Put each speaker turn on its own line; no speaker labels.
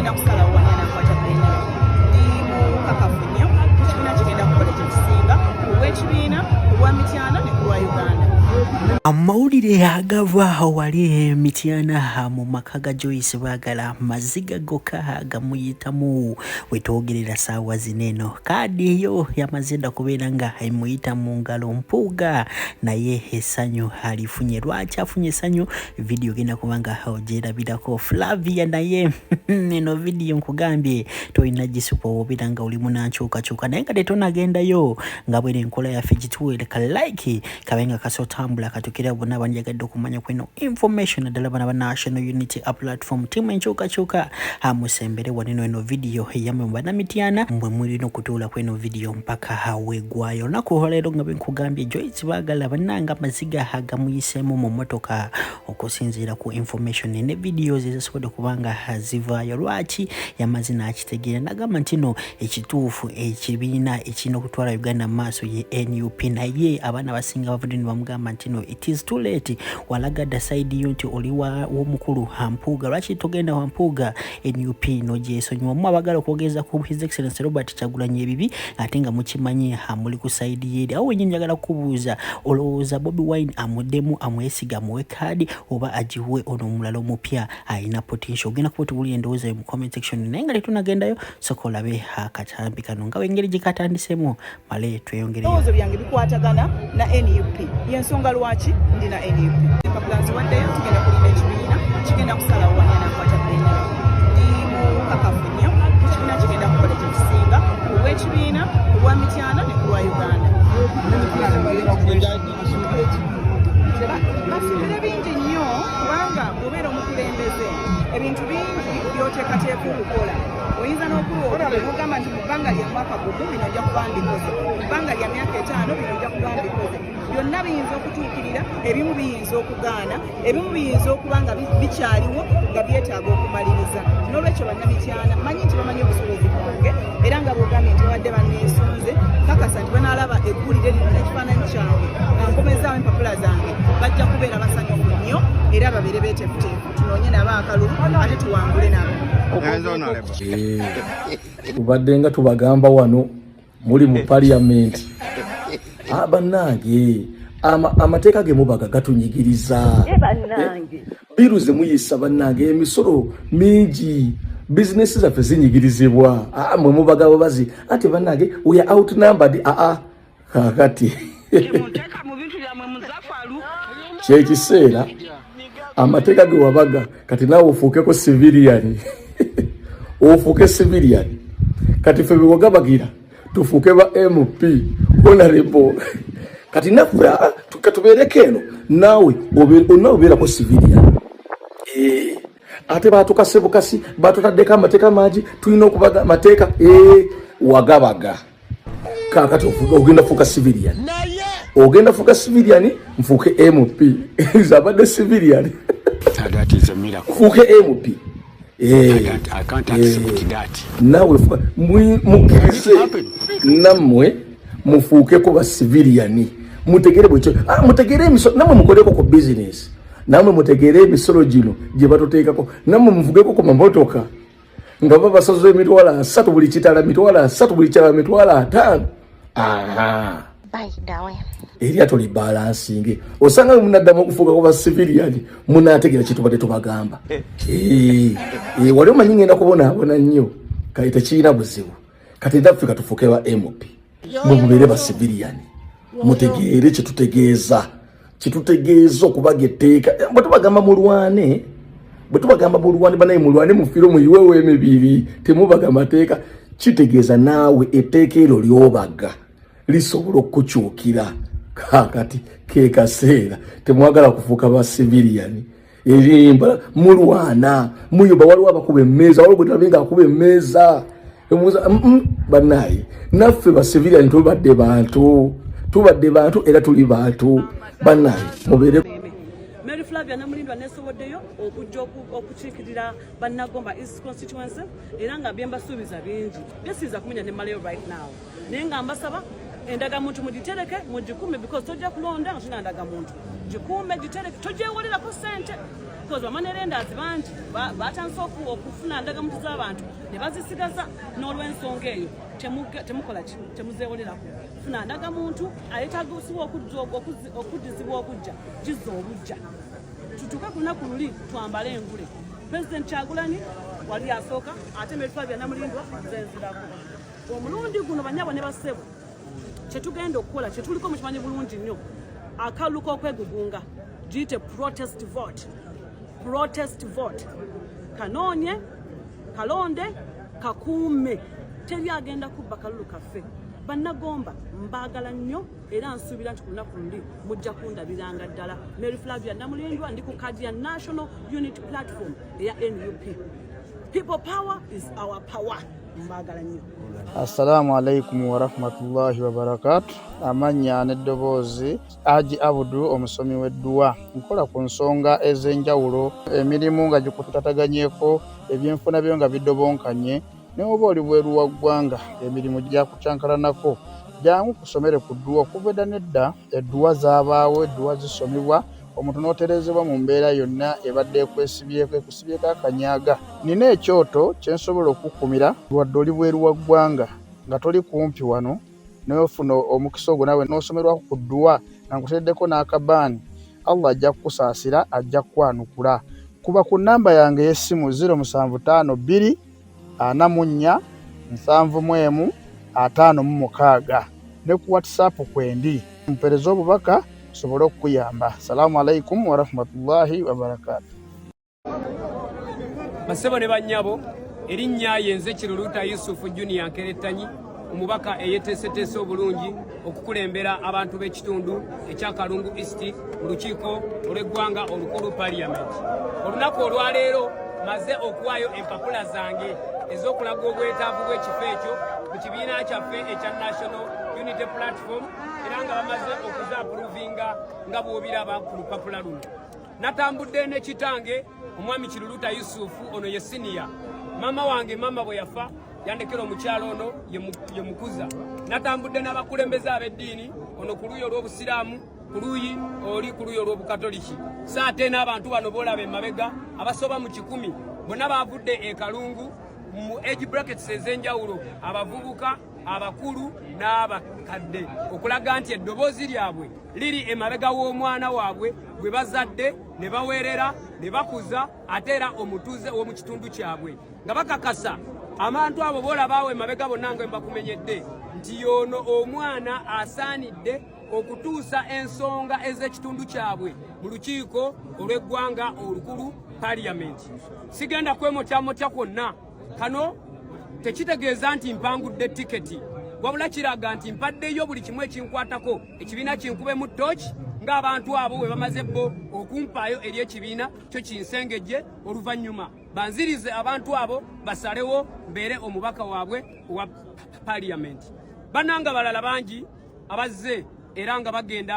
Kigenda kusalawo wani anakwata bendera. Ndi mukakafu nnyo ekibiina kigenda kukola kyekisinga olw'ekibiina, olwa Mityana ne ku lwa Uganda.
Amawulire agava wali e Mityana mu maka ga Joyce Baagala, maziga gokka gamuyitamu wetwogerera saawa zino. Eno kaadi eyo yamaze dda kubeera nga emuyita mu ngalo Mpuuga, naye essanyu alifunye. Lwaki afunye essanyu? Vidiyo genda kuba nga ogyerabirako Flavia, naye eno vidiyo nkugambye tolina gisupa obeera nga oli munankyukakyuka, naye nga tetunagendayo, nga bwera enkola yaffe, gituweere ka like kabe nga kasotambula katukira bonna bandyagadde okumanya kweno information, naddala bana ba National Unity Platform, tiimu enkyukakyuka. Musembere waneno, eno vidiyo eyammwe mu Bannamityana, mbwe mulina okutuula kweno vidiyo mpaka weggwayo. Olunaku olwaleero, nga bwenkugambye, Joyce Baagala bannanga amaziga agamuyiseemu mu mmotoka, okusinziira ku information ne videos ezisobodde kubanga zivaayo. Lwaki yamaze n'akitegeera nagamba nti no ekituufu ekibiina ekirina okutwala Uganda mu maaso ye NUP, naye abaana basinga bavudde ne bamugamba nti no, it is too late, walaga dda side yo nti oli w'omukulu Mpuuga, lwaki togenda wa Mpuuga, NUP nogyesonyiwa? Mu abagala okwogeza ku His Excellence Robert Kyagulanyi ebibi, ate nga mukimanyi muli ku side yeeri awo wenyini. Njagala kubuuza, olowooza Bobi Wine amuddemu amwesiga, amuwe kaadi, oba agiwe ono omulala omupya alina potential? Ogenda kuba otubuulira endowooza yo mu comment section, naye nga tetunagendayo, soka olabe akatambi kano nga engeri gye katandisemu, male tweyongereyo.
Ebirowoozo byange bikwatagana na NUP, yensonga lwaki ndi na NUP. Empapula nziwaddeyo, tugenda kulinda ekibiina kigenda kusalawo wani anakwata bendera. Ndi mukakafu nnyo ekibiina kigenda kukola kyekisinga olw'ekibiina, olwa Mityana ne ku lwa Uganda. Basuubire bingi nnyo, kubanga bw'obeera omukulembeze ebintu bingi by'oteekateeka okukola. Oyinza n'okulowooza n'ogamba nti mu bbanga lya mwaka gumu bino nja kuba mbikoze, mu bbanga lya myaka 5 bino nja kuba mbikoze. Byonna biyinza okutuukirira, ebimu biyinza okugaana, ebimu biyinza okuba nga bikyaliwo nga byetaaga okumaliriza. N'olwekyo Bannamityana manyi nti bamanyi obusobozi bwange, era nga bwogambye nti babadde banneesunze, kakasa nti banaalaba eggulire lino n'ekifaananyi kyange nga nkomezaawo empapula zange, bajja kubeera basanyufu nnyo era babeere beeteefuteefu tunoonye nabo akalulu ate tuwangule nabo.
Tubadde nga tubagamba wano muli mu parliament. Ah, bannange, amateeka ge mubaga gatunyigiriza. Bill ze muyisa, bannange, emisolo mingi, bizinesi zaffe zinyigirizibwa. Ah, mwe mubaga babazi ate bannange we are outnumbered. Aa, kakati kyekiseera amateeka ge wabaga, kati naawe ofuukeko civilian, ofuuke civilian. Kati ffe bewagabagira tufuuke ba MP, honorable. Kati naffe, ah, katubeereko eno, naawe nawe obeerako civilian. Eh, ate batukase bukasi, batutaddeko amateeka mangi, tulina okubaga amateeka. Eh, wagabaga, kakati ogenda fuuka civilian, ogenda fuuka civilian, nfuuke MP. Nze abadde civilian.
That is a miracle.
Fuuke MP. Eh,
I can't accept that.
Naawe mukkirize nammwe mufuukeko ba civilian, mutegere bwekyo, ah, mutegere emisolo, nammwe mukoleko ku business, nammwe mutegere emisolo gino gye batuteekako, nammwe muvugeko ku mamotoka nga babasaza 300,000 buli kitala, 300,000 buli kyala, 500,000. Aha.
By the way.
Eryato libalansinge, osanga munaddamu okufuukako ba civilian, munaategera kyetubadde tubagamba. Eh, eh, wali omanyi ngenda kubonaabona nnyo, kale tekirina buzibu. Kati naffe katufuuke ba MP, mwe mubeere ba civilian, mutegeere kyetutegeeza, kyetutegeeza okubaga etteeka. Eh, bwe tubagamba mulwane, bwe tubagamba mulwane, banaye mulwane, mufiire, muyiwewo emibiri, temubaga mateeka, kitegeeza naawe etteeka eryo lyobaga lisobola okukukyukira. Kakati ke kaseera temwagala kufuuka ba civilian, erimba mulwana muyuba. Waliwo abakuba emmeeza, waliwo gwe tulabye nga akuba emmeeza. Emubuuza, Bannaye naffe ba civilian tubadde bantu, tubadde bantu era tuli bantu. Bannaye mubeere."
Mary Flavia Namulindwa, nesoboddeyo okujja okukiikirira Bannagomba East Constituency, era nga bye mbasuubiza bingi byesiyinza kumenya ne mmalayo right now, naye nga mbasaba Endagamuntu mugitereke, mugikuume, because tojja kulonda nga tolina ndagamuntu. Gikuume, gitereke, tojyewolerako ssente, because ba money lenders bangi batandise okufuna ndagamuntu z'abantu ne bazisigaza. N'olw'ensonga eyo temukola ki, temuzeewolerako. Funa ndagamuntu, ayetaagisibwa okuddizibwa okujja, gizza obujja, tutuuke ku lunaku luli twambale engule. President Kyagulanyi wali asooka, ate Mary Flavia Namulindwa nzenzirako omulundi guno. Banyabo ne bassebo, kyetugenda okukola kyetuliko mukimanyi bulungi nnyo. Akalulu k'okwegugunga, giyite protest vote. Protest vote, kanoonye, kalonde, kakuume. Teri agenda kubba kalulu kaffe. Bannagomba, mbaagala nnyo, era nsuubira nti ku lunaku luli mujja kundabiranga ddala. Mary Flavia Namulindwa, ndi ku kadi ya National Unity Platform eya NUP. People power is our power. Mbaagala nnyo.
Assalamu alaikum warahmatullahi wabarakatu. Amannya n'eddoboozi, Haji Abudu, omusomi w'edduwa. Nkola ku nsonga ez'enjawulo, emirimu nga gikutataganyeko, ebyenfuna byo nga bidobonkanye, ne oba oli bweru wa ggwanga, emirimu gyakukyankalanako, jangu kusomere ku dduwa. Okuva edda n'edda edduwa zaabaawo, edduwa zisomebwa omuntu n'otereezebwa mu mbeera yonna ebadde ekwesibyeko, ekusibyeko akanyaga. Nina ekyoto kye nsobola okukumira wadde oli bweru wa ggwanga, nga toli kumpi wano, n'ofuna omukisa ogwo naawe n'osomerwako ku dduwa nga nkuteereddeko n'akabaani. Allah ajja kukusaasira, ajja kukwanukula. Kuba ku nnamba yange ey'essimu 0752 44 71 56, ne ku WhatsApp kwendi, mpeereze obubaka nsobole okukuyamba. Salaamu alaikum warahmatullahi wabarakatu.
Basebo ne bannyabo, erinnya yenze Kiruluuta Yusufu Junior Nkerettanyi, omubaka eyeteeseteese obulungi okukulembera abantu b'ekitundu ekya Kalungu East mu lukiiko olw'eggwanga olukulu, Parliament. Olunaku olwaleero maze okuwaayo empapula zange ez'okulaga obwetaavu bw'ekifo ekyo mu kibiina kyaffe ekya National Unity Platform, era nga bamaze okuzaapuruvinga nga bw'obiraba ku lupapula luno. Natambudde ne kitange, omwami Kiruluta Yusufu. Ono ye senior maama wange. Maama bwe yafa yandekera omukyalo ono ye mukuza. Natambudde n'abakulembeze ab'eddiini, ono ku luuyi olw'obusiraamu, ku luuyi oli ku luuyi olw'obukatoliki, so ate n'abantu bano boolaba emabega abasoba mu 100, bonna baavudde e Kalungu mu age brackets ez'enjawulo, abavubuka, abakulu n'abakadde, okulaga nti eddoboozi lyabwe liri emabega w'omwana waabwe gwe bazadde ne baweerera ne bakuza, ate era omutuuze w'omu kitundu kyabwe, nga bakakasa abantu abo boolabaawo emabega bonna nga mbakumenyedde nti y'ono omwana asaanidde okutuusa ensonga ez'ekitundu kyabwe mu lukiiko olw'eggwanga olukulu, Parliament. Sigenda kwemotyamotya kwonna. Kano tekitegeeza nti mpangudde tiketi, wabula kiraga nti mpaddeyo buli kimu ekinkwatako ekibiina kinkubemu tooki, ng'abantu abo bwe bamaze bo okumpaayo eri ekibiina kyo kinsengejje, oluvannyuma banzirize abantu abo basalewo mbeere omubaka waabwe owa Parliament. Bannanga balala bangi abazze era nga bagenda.